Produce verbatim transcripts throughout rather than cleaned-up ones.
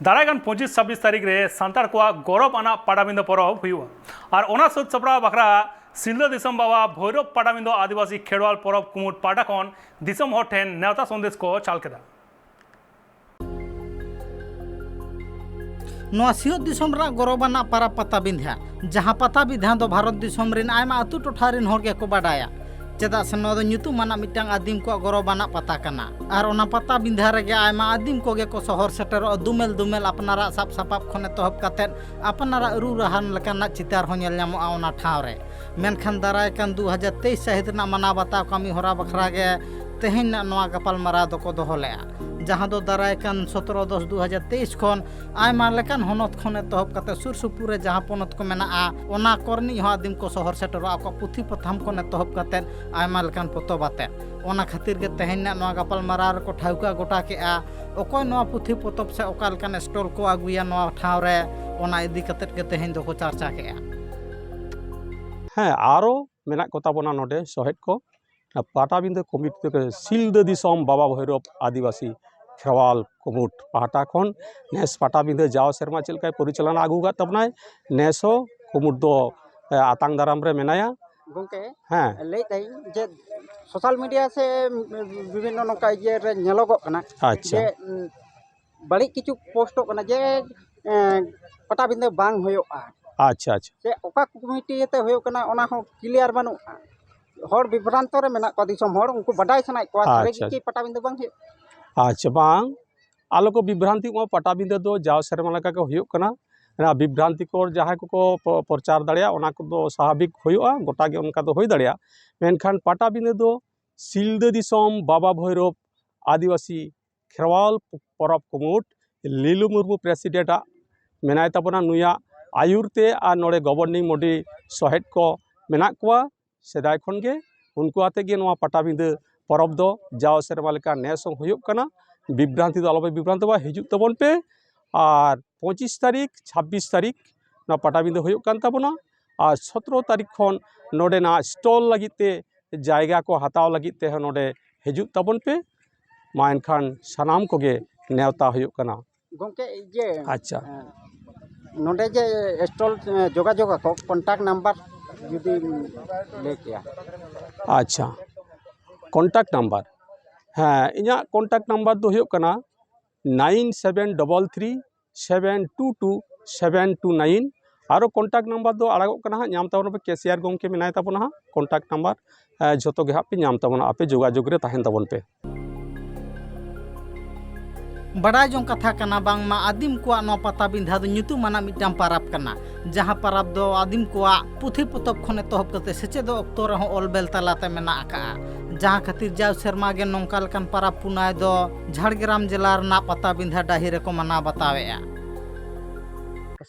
ᱫᱟᱨᱟᱭ ᱠᱟᱱ ᱯᱚᱸᱪᱤᱥ ᱪᱷᱟᱵᱵᱤᱥ ᱛᱟᱹᱨᱤᱠᱷ ᱨᱮ ᱥᱟᱱᱛᱟᱲ ᱠᱚᱣᱟᱜ ᱜᱚᱨᱚᱵᱽ ᱟᱱᱟᱜ ᱯᱟᱴᱟᱵᱤᱸᱫᱟᱹ ᱯᱚᱨᱚᱵᱽ ᱦᱩᱭᱩᱜᱼᱟ᱾ ᱟᱨ ᱚᱱᱟ ᱥᱟᱹᱛ ᱥᱟᱯᱲᱟᱣ ᱵᱟᱠᱷᱨᱟ ᱥᱤᱞᱫᱟᱹ ᱫᱤᱥᱚᱢ ᱵᱟᱵᱟ ᱵᱷᱳᱭᱨᱚᱵᱽ ᱯᱟᱴᱟᱵᱤᱸᱫᱟᱹ ᱟᱹᱫᱤᱵᱟᱹᱥᱤ ᱠᱷᱮᱨᱣᱟᱞ ᱯᱚᱨᱚᱵᱽ ᱠᱩᱢᱩᱴ ᱯᱟᱦᱴᱟ ᱠᱷᱚᱱ ᱫᱤᱥᱚᱢ ᱦᱚᱲ ᱴᱷᱮᱱ ᱱᱮᱣᱛᱟ ᱥᱟᱸᱫᱮᱥ ᱠᱚ ᱪᱟᱞ ᱠᱮᱫᱟ᱾ ᱱᱚᱣᱟ ᱥᱤᱧᱚᱛ ᱫᱤᱥᱚᱢ ᱨᱮᱱᱟᱜ ᱜᱚᱨᱚᱵᱽ ᱟᱱᱟᱜ ᱯᱟᱨᱟᱵᱽ ᱯᱟᱛᱟᱵᱤᱸᱫᱷᱟᱹ, ᱡᱟᱦᱟᱸ ᱯᱟᱛᱟᱵᱤᱸᱫᱷᱟᱹ ᱫᱚ ᱵᱷᱟᱨᱚᱛ ᱫᱤᱥᱚᱢ ᱨᱮᱱ ᱟᱭᱢᱟ ᱟᱹᱛᱩ ᱴᱚᱴᱷᱟ ᱨᱮᱱ ᱦᱚᱲ ᱜᱮᱠᱚ ᱵᱟᱰᱟᱭᱟ, ᱪᱮᱫᱟᱜ ᱥᱮ ᱱᱚᱣᱟ ᱫᱚ ᱧᱩᱛᱩᱢ ᱟᱱᱟᱜ ᱢᱤᱫᱴᱟᱝ ᱟᱹᱫᱤᱢ ᱠᱚᱣᱟᱜ ᱜᱚᱨᱚᱵᱽ ᱟᱱᱟᱜ ᱯᱟᱛᱟ ᱠᱟᱱᱟ᱾ ᱟᱨ ᱚᱱᱟ ᱯᱟᱛᱟᱵᱤᱸᱫᱷᱟᱹ ᱨᱮᱜᱮ ᱟᱭᱢᱟ ᱟᱹᱫᱤᱢ ᱠᱚᱜᱮ ᱠᱚ ᱥᱚᱦᱚᱨ ᱥᱮᱴᱮᱨᱚᱜᱼᱟ, ᱫᱩᱢᱮᱞ ᱫᱩᱢᱮᱞ ᱟᱯᱱᱟᱨᱟᱜ ᱥᱟᱵ ᱥᱟᱯᱟᱵ ᱠᱷᱚᱱ ᱮᱛᱚᱦᱚᱵ ᱠᱟᱛᱮᱫ ᱟᱯᱱᱟᱨᱟᱜ ᱨᱩ ᱨᱟᱦᱟᱱ ᱞᱮᱠᱟᱱᱟᱜ ᱪᱤᱛᱟᱨ ᱦᱚᱸ ᱧᱮᱞ ᱧᱟᱢᱚᱜᱼᱟ ᱚᱱᱟ ᱴᱷᱟᱶ ᱨᱮ᱾ ᱢᱮᱱᱠᱷᱟᱱ ᱫᱟᱨᱟᱭ ᱠᱟᱱ ᱫᱩ ᱦᱟᱡᱟᱨ ᱛᱮᱭᱤᱥ ᱥᱟᱹᱦᱤᱛ ᱨᱮᱱᱟᱜ ᱢᱟᱱᱟᱣ ᱵᱟᱛᱟᱣ ᱠᱟᱹᱢᱤ ᱦᱚᱨᱟ ᱵᱟᱠᱷᱨᱟ ᱜᱮ ᱛᱮᱦᱮᱧ ᱱᱟᱜ ᱱᱚᱣᱟ ᱜᱟᱯᱟᱞᱢᱟᱨᱟᱣ ᱫᱚᱠᱚ ᱫᱚᱦᱚ ᱞᱮᱫᱼᱟ, ᱡᱟᱦᱟᱸ ᱫᱚ ᱫᱟᱨᱟᱭ ᱠᱟᱱ ᱥᱚᱛᱨᱚ ᱫᱚᱥ ᱫᱩ ᱦᱟᱡᱟᱨ ᱛᱮᱭᱤᱥ ᱠᱷᱚᱱ ᱟᱭᱢᱟ ᱞᱮᱠᱟᱱ ᱦᱚᱱᱚᱛ ᱠᱷᱚᱱ ᱮᱛᱚᱦᱚᱵ ᱠᱟᱛᱮ ᱥᱩᱨ ᱥᱩᱯᱩᱨ ᱨᱮ ᱡᱟᱦᱟᱸ ᱯᱚᱱᱚᱛ ᱠᱚ ᱢᱮᱱᱟᱜᱼᱟ, ᱚᱱᱟ ᱠᱚᱨᱮᱱᱤᱡ ᱦᱚᱸ ᱟᱹᱫᱤᱢ ᱠᱚ ᱥᱚᱦᱚᱨ ᱥᱮᱴᱮᱨᱚᱜᱼᱟ, ᱟᱠᱚᱣᱟᱜ ᱯᱩᱛᱷᱤ ᱯᱟᱛᱷᱟᱢ ᱠᱷᱚᱱ ᱮᱛᱚᱦᱚᱵ ᱠᱟᱛᱮ ᱟᱭᱢᱟ ᱞᱮᱠᱟᱱ ᱯᱚᱛᱚᱵ ᱟᱛᱮ᱾ ᱚᱱᱟ ᱠᱷᱟᱹᱛᱤᱨ ᱜᱮ ᱛᱮᱦᱮᱧ ᱱᱟᱜ ᱱᱚᱣᱟ ᱜᱟᱯᱟᱞᱢᱟᱨᱟᱣ ᱨᱮᱠᱚ ᱴᱷᱟᱹᱣᱠᱟᱹ ᱜᱚᱴᱟ ᱠᱮᱫᱼᱟ, ᱚᱠᱚᱭ ᱱᱚᱣᱟ ᱯᱩᱛᱷᱤ ᱯᱚᱛᱚᱵ ᱥᱮ ᱚᱠᱟ ᱞᱮᱠᱟᱱ ᱥᱴᱚᱞ ᱠᱚ ᱟᱹᱜᱩᱭᱟ ᱱᱚᱣᱟ ᱴᱷᱟᱶ ᱨᱮ, ᱚᱱᱟ ᱤᱫᱤ ᱠᱟᱛᱮ ᱜᱮ ᱛᱮᱦᱮᱧ ᱫᱚᱠᱚ ᱪᱟᱨᱪᱟ ᱠᱮᱫᱼᱟ᱾ ᱦᱮᱸ, ᱟᱨᱚ ᱢᱮᱱᱟᱜ ᱠᱚᱛᱟ ᱵᱚᱱᱟ ᱱᱚᱰᱮ ᱥᱚᱦᱮᱫ ᱠᱚ᱾ ᱚᱱᱟ ᱯᱟᱴᱟᱵᱤᱸᱫᱷᱟᱹ ᱠᱚᱢᱤᱴᱤ ᱛᱮ ᱥᱤᱞᱫᱟᱹ ᱫᱤᱥᱚᱢ ᱵᱟᱵᱟ ᱵᱷᱳᱭᱨᱳᱵ ᱟᱹᱫᱤᱵᱟᱹᱥᱤ ᱠᱷᱮᱨᱣᱟᱞ ᱠᱩᱢᱩᱴ ᱯᱟᱦᱴᱟ ᱠᱷᱚᱱ ᱱᱮᱥ ᱯᱟᱴᱟᱵᱤᱸᱫᱷᱟᱹ ᱡᱟᱣ ᱥᱮᱨᱢᱟ ᱪᱮᱫ ᱞᱮᱠᱟᱭ ᱯᱚᱨᱤᱪᱟᱞᱚᱱᱟ ᱟᱹᱜᱩ ᱟᱠᱟᱫ ᱛᱟᱵᱚᱱᱟᱭ, ᱱᱮᱥ ᱦᱚᱸ ᱠᱩᱢᱩᱴ ᱫᱚ ᱮ, ᱟᱛᱟᱝ ᱫᱟᱨᱟᱢ ᱨᱮ ᱢᱮᱱᱟᱭᱟ᱾ ᱜᱚᱝᱠᱮ, ᱦᱮᱸ᱾ ᱞᱟᱹᱭᱮᱫ ᱛᱟᱦᱮᱸᱧ ᱡᱮ ᱥᱳᱥᱟᱞ ᱢᱤᱰᱤᱭᱟ ᱥᱮ ᱵᱤᱵᱷᱤᱱᱱᱚ ᱱᱚᱝᱠᱟ ᱤᱭᱟᱹ ᱨᱮ ᱧᱮᱞᱚᱜᱚᱜ ᱠᱟᱱᱟ ᱟᱪᱪᱷᱟ᱾ ᱡᱮ ᱩᱸ, ᱵᱟᱹᱲᱤᱡ ᱠᱤᱪᱷᱩ ᱯᱳᱥᱴᱚᱜ ᱠᱟᱱᱟ ᱡᱮ ᱮᱸ, ᱯᱟᱴᱟᱵᱤᱸᱫᱷᱟᱹ ᱵᱟᱝ ᱦᱩᱭᱩᱜᱼᱟ, ᱟᱪᱪᱷᱟ ᱟᱪᱪᱷᱟ᱾ ᱥᱮ ᱚᱠᱟ ᱠᱚᱢᱤᱴᱤ ᱛᱮ ᱦᱩᱭᱩᱜ ᱠᱟᱱᱟ ᱚᱱᱟ ᱦᱚᱸ ᱠᱞᱤᱭᱟᱨ ᱵᱟᱹᱱᱩᱜᱼᱟ᱾ ᱦᱚᱲ ᱵᱤᱵᱷᱨᱟᱱᱛᱚ ᱨᱮ ᱢᱮᱱᱟᱜ ᱠᱚᱣᱟ, ᱫᱤᱥᱚᱢ ᱦᱚᱲ ᱩᱱᱠᱩ ᱵᱟᱰᱟᱭ ᱥᱟᱱᱟᱭᱮᱫ ᱠᱚᱣᱟ ᱥᱟᱹᱨᱤ ᱟᱪᱪᱷᱟ᱾ ᱜᱮ ᱠᱤ ᱯᱟᱴᱟᱵᱤᱸᱫᱷᱟᱹ ᱵᱟᱝ ᱦᱩᱭᱩᱜᱼᱟ? ᱟᱪᱪᱷᱟ, ᱵᱟᱝ, ᱟᱞᱚ ᱠᱚ ᱵᱤᱵᱷᱨᱟᱱᱛᱤᱜ ᱢᱟ, ᱯᱟᱴᱟᱵᱤᱸᱫᱷᱟᱹ ᱫᱚ ᱡᱟᱣ ᱥᱮᱨᱢᱟ ᱞᱮᱠᱟ ᱜᱮ ᱦᱩᱭᱩᱜ ᱠᱟᱱᱟ᱾ ᱚᱱᱟ ᱵᱤᱵᱷᱨᱟᱱᱛᱤᱠᱚᱨ ᱡᱟᱦᱟᱸᱭ ᱠᱚᱠᱚ ᱯᱚ- ᱯᱨᱚᱪᱟᱨ ᱫᱟᱲᱮᱭᱟᱜᱼᱟ, ᱚᱱᱟ ᱠᱚᱫᱚ ᱥᱟᱵᱷᱟᱵᱤᱠ ᱦᱩᱭᱩᱜᱼᱟ, ᱜᱚᱴᱟ ᱜᱮ ᱚᱱᱠᱟ ᱫᱚ ᱦᱩᱭ ᱫᱟᱲᱮᱭᱟᱜᱼᱟ᱾ ᱢᱮᱱᱠᱷᱟᱱ ᱯᱟᱴᱟᱵᱤᱸᱫᱷᱟᱹ ᱫᱚ ᱥᱤᱞᱫᱟᱹ ᱫᱤᱥᱚᱢ ᱵᱟᱵᱟ ᱵᱷᱳᱭᱨᱳᱵ ᱟᱹᱫᱤᱵᱟᱹᱥᱤ ᱠᱷᱮᱨᱣᱟᱞ ᱯᱚᱨᱚᱵᱽ ᱠᱩᱢᱩᱴ ᱞᱤᱞᱩ ᱢᱩᱨᱢᱩ ᱯᱨᱮᱥᱤᱰᱮᱱᱴ ᱟᱜ ᱢᱮᱱᱟᱭ ᱛᱟᱵᱚᱱᱟ, ᱱᱩᱭᱟᱜ ᱟᱹᱭᱩᱨ ᱛᱮ ᱟᱨ ᱱᱚᱰᱮ ᱜᱚᱵᱷᱚᱨᱱᱤᱝ ᱵᱚᱰᱤ ᱥᱚᱦᱮᱫ ᱠᱚ ᱢᱮᱱᱟᱜ ᱠᱚᱣᱟ᱾ ᱥᱮᱫᱟᱭ ᱠᱷᱚᱱ ᱜᱮ ᱩᱱᱠᱩ ᱟᱛᱮ ᱜᱮ ᱱᱚᱣᱟ ᱯᱟᱴᱟᱵᱤᱸᱫᱷᱟᱹ ᱯᱚᱨᱚᱵᱽ ᱫᱚ ᱡᱟᱣ ᱥᱮᱨᱢᱟ ᱞᱮᱠᱟ ᱱᱮᱥ ᱦᱚᱸ ᱦᱩᱭᱩᱜ ᱠᱟᱱᱟ᱾ ᱵᱤᱵᱷᱨᱟᱱᱛᱤ ᱫᱚ ᱟᱞᱚᱯᱮ ᱵᱤᱵᱷᱨᱟᱱᱛᱚᱜᱼᱟ, ᱦᱤᱡᱩᱜ ᱛᱟᱵᱚᱱ ᱯᱮ᱾ ᱟᱨ ᱯᱚᱸᱪᱤᱥ ᱛᱟᱹᱨᱤᱠᱷ, ᱪᱷᱟᱵᱵᱤᱥ ᱛᱟᱹᱨᱤᱠᱷ ᱱᱚᱣᱟ ᱯᱟᱴᱟᱵᱤᱸᱫᱷᱟᱹ ᱦᱩᱭᱩᱜ ᱠᱟᱱ ᱛᱟᱵᱚᱱᱟ᱾ ᱟᱨ ᱥᱚᱛᱨᱚ ᱛᱟᱹᱨᱤᱠᱷ ᱠᱷᱚᱱ ᱱᱚᱰᱮᱱᱟᱜ ᱥᱴᱚᱞ ᱞᱟᱹᱜᱤᱫ ᱛᱮ ᱡᱟᱭᱜᱟ ᱠᱚ ᱦᱟᱛᱟᱣ ᱞᱟᱹᱜᱤᱫ ᱛᱮᱦᱚᱸ ᱱᱚᱰᱮ ᱦᱤᱡᱩᱜ ᱛᱟᱵᱚᱱ ᱯᱮ᱾ ᱢᱟ ᱮᱱᱠᱷᱟᱱ ᱥᱟᱱᱟᱢ ᱠᱚᱜᱮ ᱱᱮᱣᱛᱟ ᱦᱩᱭᱩᱜ ᱠᱟᱱᱟ᱾ ᱜᱚᱢᱠᱮ, ᱤᱭᱟᱹ, ᱟᱪᱪᱷᱟ᱾ ᱱᱚᱰᱮ ᱡᱮ ᱥᱴᱚᱞ ᱡᱳᱜᱟᱡᱳᱜᱽ ᱟᱠᱚ, ᱠᱚᱱᱴᱟᱠᱴ ᱱᱟᱢᱵᱟᱨ ᱡᱩᱫᱤ ᱞᱟᱹᱭ ᱠᱮᱭᱟ᱾ ᱟᱪᱪᱷᱟ, ᱠᱚᱱᱴᱟᱠᱴ ᱱᱟᱢᱵᱟᱨ᱾ ᱦᱮᱸ, ᱤᱧᱟᱹᱜ ᱠᱚᱱᱴᱟᱠᱴ ᱱᱟᱢᱵᱟᱨ ᱫᱚ ᱦᱩᱭᱩᱜ ᱠᱟᱱᱟ nine seven double three seven two two seven two nine᱾ ᱟᱨᱚ ᱠᱚᱱᱴᱟᱠᱴ ᱱᱟᱢᱵᱟᱨ ᱫᱚ ᱟᱲᱟᱜᱚᱜ ᱠᱟᱱᱟ ᱦᱟᱸᱜ, ᱧᱟᱢ ᱛᱟᱵᱚᱱ ᱯᱮ, ᱠᱮᱥᱤᱭᱟᱨ ᱜᱚᱢᱠᱮ ᱢᱮᱱᱟᱭ ᱛᱟᱵᱚᱱᱟ ᱦᱟᱸᱜ, ᱠᱚᱱᱴᱟᱠᱴ ᱱᱟᱢᱵᱟᱨ ᱡᱷᱚᱛᱚ ᱜᱮ ᱦᱟᱸᱜ ᱯᱮ ᱧᱟᱢ ᱛᱟᱵᱚᱱᱟ, ᱟᱯᱮ ᱡᱳᱜᱟᱡᱳᱜᱽ ᱨᱮ ᱛᱟᱦᱮᱱ ᱛᱟᱵᱚᱱ ᱯᱮ᱾ ᱵᱟᱰᱟᱭ ᱡᱚᱝ ᱠᱟᱛᱷᱟ ᱠᱟᱱᱟ, ᱵᱟᱝᱢᱟ ᱟᱹᱫᱤᱢ ᱠᱚᱣᱟᱜ ᱱᱚᱣᱟ ᱯᱟᱴᱟᱵᱤᱸᱫᱷᱟ ᱫᱚ ᱧᱩᱛᱩᱢᱟᱱᱟᱜ ᱢᱤᱫᱴᱟᱝ ᱯᱟᱨᱟᱵᱽ ᱠᱟᱱᱟ, ᱡᱟᱦᱟᱸ ᱯᱟᱨᱟᱵᱽ ᱫᱚ ᱟᱹᱫᱤᱢ ᱠᱚᱣᱟᱜ ᱯᱩᱛᱷᱤ ᱯᱚᱛᱚᱵ ᱠᱷᱚᱱ ᱮᱛᱚᱦᱚᱵ ᱠᱟᱛᱮ ᱥᱮᱪᱮᱫᱚᱜ ᱚᱠᱛᱚ ᱨᱮᱦᱚᱸ ᱚᱞ ᱵᱮᱞ ᱛᱟᱞᱟᱛᱮ ᱢᱮᱱᱟᱜ ᱟᱠᱟᱜᱼᱟ᱾ ᱡᱟᱦᱟᱸ ᱠᱷᱟᱹᱛᱤᱨ ᱡᱟᱣ ᱥᱮᱨᱢᱟ ᱜᱮ ᱱᱚᱝᱠᱟ ᱞᱮᱠᱟᱱ ᱯᱟᱨᱟᱵᱽ ᱯᱩᱱᱟᱭ ᱫᱚ ᱡᱷᱟᱲᱜᱨᱟᱢ ᱡᱮᱞᱟ ᱨᱮᱱᱟᱜ ᱯᱟᱴᱟᱵᱤᱸᱫᱷᱟ ᱰᱟᱹᱦᱤ ᱨᱮᱠᱚ ᱢᱟᱱᱟᱣ ᱵᱟᱛᱟᱣᱮᱫᱼᱟ᱾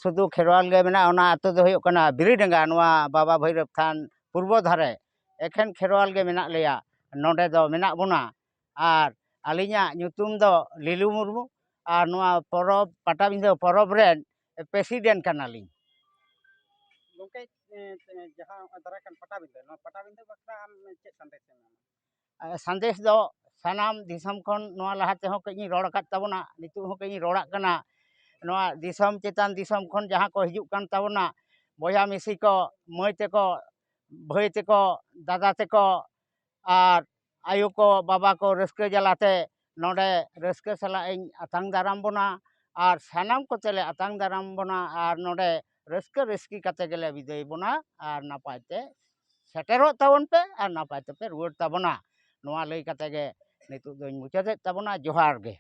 ᱥᱩᱫᱷᱩ ᱠᱷᱮᱨᱣᱟᱞ ᱜᱮ ᱢᱮᱱᱟᱜᱼᱟ, ᱚᱱᱟ ᱟᱹᱛᱩ ᱫᱚ ᱦᱩᱭᱩᱜ ᱠᱟᱱᱟ ᱵᱤᱨᱤᱰᱟᱸᱜᱟ, ᱱᱚᱣᱟ ᱵᱟᱵᱟ ᱵᱷᱳᱭᱨᱚᱵ ᱛᱷᱟᱱ ᱯᱩᱨᱵᱚ ᱫᱷᱟᱨᱮ᱾ ᱮᱠᱷᱮᱱ ᱠᱷᱮᱨᱣᱟᱞ ᱜᱮ ᱢᱮᱱᱟᱜ ᱞᱮᱭᱟ ᱱᱚᱰᱮ ᱫᱚ, ᱢᱮᱱᱟᱜ ᱵᱚᱱᱟ᱾ ᱟᱨ ᱟᱹᱞᱤᱧᱟᱜ ᱧᱩᱛᱩᱢ ᱫᱚ ᱞᱤᱞᱩ ᱢᱩᱨᱢᱩ, ᱟᱨ ᱱᱚᱣᱟ ᱯᱚᱨᱚᱵᱽ, ᱯᱟᱴᱟᱵᱤᱸᱫᱷᱟᱹ ᱯᱚᱨᱚᱵᱽ ᱨᱮᱱ ᱯᱨᱮᱥᱤᱰᱮᱱᱴ ᱠᱟᱱᱟᱞᱤᱧ᱾ ᱜᱚᱢᱠᱮ, ᱮ, ᱮ, ᱡᱟᱦᱟᱸ ᱱᱚᱜᱼᱚᱭ ᱫᱟᱨᱟᱭ ᱠᱟᱱ ᱯᱟᱴᱟᱵᱤᱸᱫᱷᱟᱹ, ᱱᱚᱣᱟ ᱯᱟᱴᱟᱵᱤᱸᱫᱷᱟᱹ ᱵᱟᱠᱷᱨᱟ ᱟᱢ ᱪᱮᱫ ᱥᱟᱸᱫᱮᱥ ᱮᱢ ᱮᱢᱟ? ᱮ, ᱥᱟᱸᱫᱮᱥ ᱫᱚ ᱥᱟᱱᱟᱢ ᱫᱤᱥᱚᱢ ᱠᱷᱚᱱ, ᱱᱚᱣᱟ ᱞᱟᱦᱟ ᱛᱮᱦᱚᱸ ᱠᱟᱹᱡ ᱤᱧ ᱨᱚᱲ ᱟᱠᱟᱫ ᱛᱟᱵᱚᱱᱟ, ᱱᱤᱛᱚᱜ ᱦᱚᱸ ᱠᱟᱹᱡ ᱤᱧ ᱨᱚᱲᱟᱜ ᱠᱟᱱᱟ, ᱱᱚᱣᱟ ᱫᱤᱥᱚᱢ ᱪᱮᱛᱟᱱ ᱫᱤᱥᱚᱢ ᱠᱷᱚᱱ ᱡᱟᱦᱟᱸ ᱠᱚ ᱦᱤᱡᱩᱜ ᱠᱟᱱ ᱛᱟᱵᱚᱱᱟ, ᱵᱚᱭᱦᱟ ᱢᱤᱥᱤ ᱠᱚ, ᱢᱟᱹᱭ ᱛᱟᱠᱚ, ᱵᱷᱟᱹᱭ ᱛᱟᱠᱚ, ᱫᱟᱫᱟ ᱛᱟᱠᱚ, ᱟᱨ ᱟᱭᱳ ᱠᱚ, ᱵᱟᱵᱟ ᱠᱚ ᱨᱟᱹᱥᱠᱟᱹ ᱡᱟᱞᱟᱛᱮ ᱱᱚᱰᱮ ᱨᱟᱹᱥᱠᱟᱹ ᱥᱟᱞᱟᱜ ᱤᱧ ᱟᱛᱟᱝ ᱫᱟᱨᱟᱢ ᱵᱚᱱᱟ, ᱟᱨ ᱥᱟᱱᱟᱢ ᱠᱚᱛᱮ ᱞᱮ ᱟᱛᱟᱝ ᱫᱟᱨᱟᱢ ᱵᱚᱱᱟ, ᱟᱨ ᱱᱚᱰᱮ ᱨᱟᱹᱥᱠᱟᱹ ᱨᱟᱹᱥᱠᱤ ᱠᱟᱛᱮ ᱜᱮᱞᱮ ᱵᱤᱫᱟᱹᱭ ᱵᱚᱱᱟ, ᱟᱨ ᱱᱟᱯᱟᱭ ᱛᱮ ᱥᱮᱴᱮᱨᱚᱜ ᱛᱟᱵᱚᱱ ᱯᱮ ᱟᱨ ᱱᱟᱯᱟᱭ ᱛᱮᱯᱮ ᱨᱩᱣᱟᱹᱲ ᱛᱟᱵᱚᱱᱟ᱾ ᱱᱚᱣᱟ ᱞᱟᱹᱭ ᱠᱟᱛᱮ ᱜᱮ ᱱᱤᱛᱚᱜ ᱫᱚᱧ ᱢᱩᱪᱟᱹᱫᱮᱫ ᱛᱟᱵᱚᱱᱟ᱾ ᱡᱚᱦᱟᱨ ᱜᱮ᱾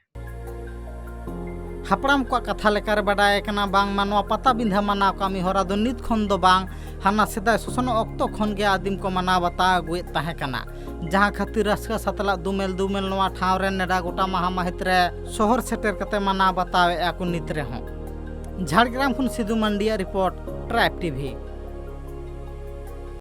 ᱦᱟᱯᱲᱟᱢ ᱠᱚᱣᱟᱜ ᱠᱟᱛᱷᱟ ᱞᱮᱠᱟᱨᱮ ᱵᱟᱰᱟᱭ ᱠᱟᱱᱟ, ᱵᱟᱝᱢᱟ ᱱᱚᱣᱟ ᱯᱟᱛᱟᱵᱤᱸᱫᱷᱟᱹ ᱢᱟᱱᱟᱣ ᱠᱟᱹᱢᱤ ᱦᱚᱨᱟ ᱫᱚ ᱱᱤᱛ ᱠᱷᱚᱱ ᱫᱚ ᱵᱟᱝ, ᱦᱟᱱᱟ ᱥᱮᱫᱟᱭ ᱥᱚᱥᱚᱱᱚᱜ ᱚᱠᱛᱚ ᱠᱷᱚᱱ ᱜᱮ ᱟᱹᱫᱤᱢ ᱠᱚ ᱢᱟᱱᱟᱣ ᱵᱟᱛᱟᱣ ᱟᱹᱜᱩᱭᱮᱫ ᱛᱟᱦᱮᱸ ᱠᱟᱱᱟ, ᱡᱟᱦᱟᱸ ᱠᱷᱟᱹᱛᱤᱨ ᱨᱟᱹᱥᱠᱟᱹ ᱥᱟᱛᱞᱟᱜ ᱫᱩᱢᱮᱞ ᱫᱩᱢᱮᱞ ᱱᱚᱣᱟ ᱴᱷᱟᱶ ᱨᱮ ᱱᱮᱰᱟ ᱜᱚᱴᱟ ᱢᱟᱦᱟ ᱢᱟᱹᱦᱤᱛ ᱨᱮ ᱥᱚᱦᱚᱨ ᱥᱮᱴᱮᱨ ᱠᱟᱛᱮ ᱢᱟᱱᱟᱣ ᱵᱟᱛᱟᱣᱮᱫᱼᱟ ᱠᱚ ᱱᱤᱛ ᱨᱮᱦᱚᱸ᱾ ᱡᱷᱟᱲᱜᱨᱟᱢ ᱠᱷᱚᱱ ᱥᱤᱫᱩ ᱢᱟᱱᱰᱤᱭᱟᱜ ᱨᱤᱯᱳᱨᱴ, ᱴᱨᱟᱭᱤᱵᱽ ᱴᱤᱵᱷᱤ᱾